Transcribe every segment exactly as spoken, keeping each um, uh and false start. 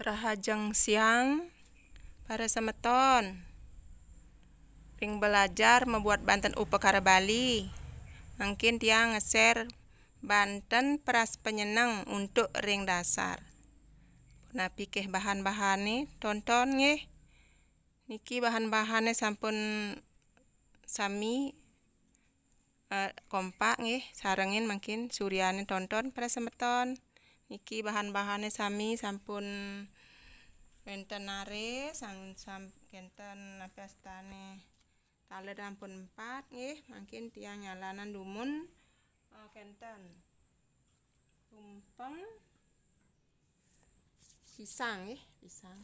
Rahajeng siang, para semeton. Ring belajar membuat banten upakara Bali, mangkin tiang nge-share banten peras penyeneng untuk ring dasar. Punapi keh bahan-bahane? Tonton nggih. Niki bahan-bahane sampun sami, eh, kompak nggih, sarengin mangkin suryane. Tonton, para semeton. Niki bahan-bahane sami sampun wenten nare, sang-, sam-, kenten napi astane taler ampun empat nggih, mangkin tiang nyalanan dumun, eh, kenten tumpeng pisang nggih, pisang.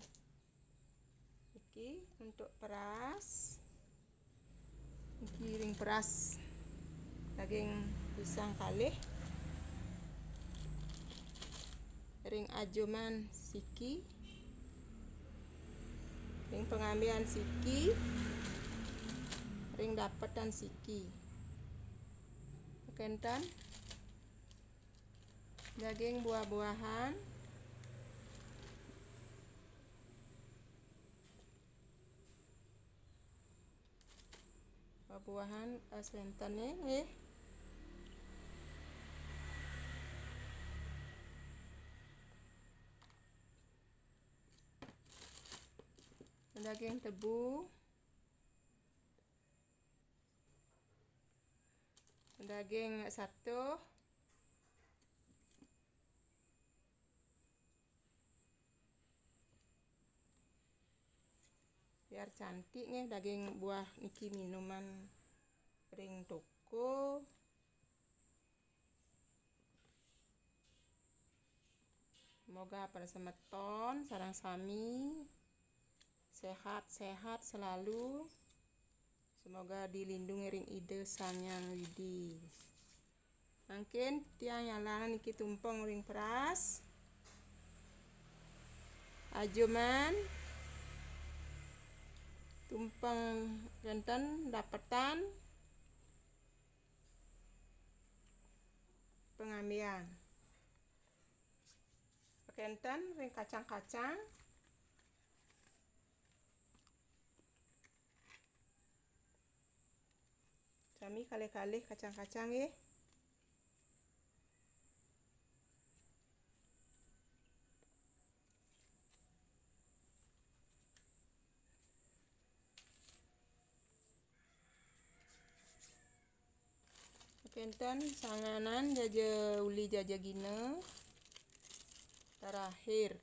Iki untuk peras. Iki ring peras daging pisang kalih. Ring ajoman siki. Ring pangambian siki. Ring dapetan siki. Kenten daging buah-buahan. Buah-buahan, eh, sentene nggih. Daging tebu. Daging satuh. Biar cantik nggih, daging buah niki minuman ring toko. Semoga para semeton sareng sami sehat-sehat selalu. Semoga dilindungi ring Ida Sang Hyang Widi. Mangkin tiang nyalanan niki tumpeng ring peras. Ajoman tumpeng kenten dapetan pangambian. Kenten ring kacang-kacang. Sami kalih-kalih kacang-kacang nggih. Kenten sanganan jaja uli jaja gina. Terakhir.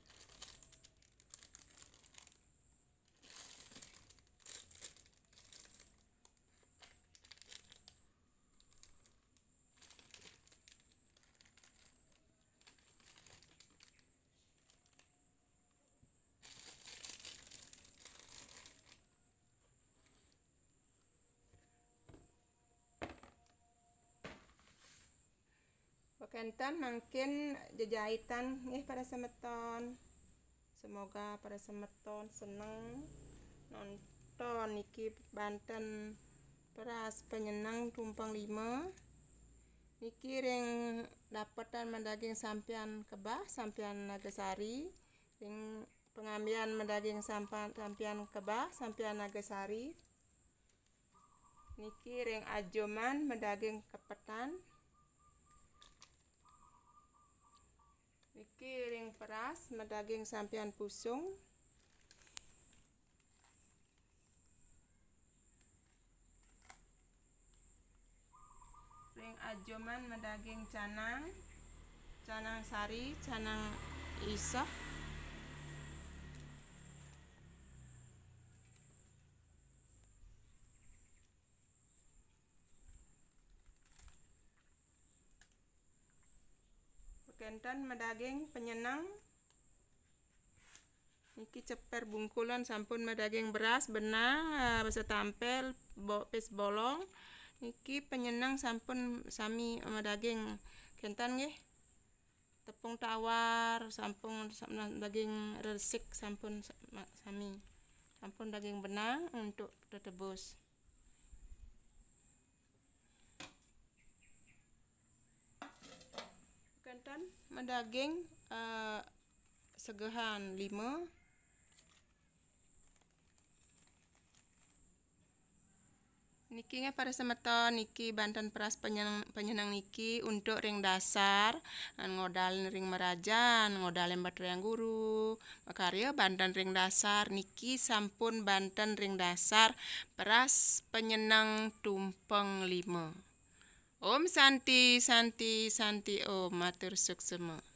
Kenten mangkin jejaitan nggih para semeton. Semoga para semeton seneng nonton niki banten peras penyeneng tumpeng lima. Niki ring dapetan madaging sampian Kebah, sampian Nagasari. Ring pangambian madaging sampan-, sampian Kebah, sampian Nagasari. Niki ring ajoman madaging kepetan. Niki ring peras madaging sampian pusung. Ring ajoman madaging canang, canang sari, canang isoh. Kenten madaging penyeneng. Niki ceper bungkulan sampun madaging beras, benang, eh, basa tampel, bo-, pis bolong. Niki penyeneng sampun sami madaging kenten nggih. Tepung tawar sampun, sam-, daging resik sampun sa-, ma-, sami. Sampun daging benang untuk tetebus. Kenten madaging, eh, segehan lima. Niki nggih para semeton, niki banten peras penyeneng, penyeneng niki untuk ring dasar, ngan ngodal ring merajan, ngodal ring baterayang guru, makarya banten ring dasar, niki sampun banten ring dasar peras penyeneng tumpeng lima. Om Santi, Santi, Santi Om, matur suksema.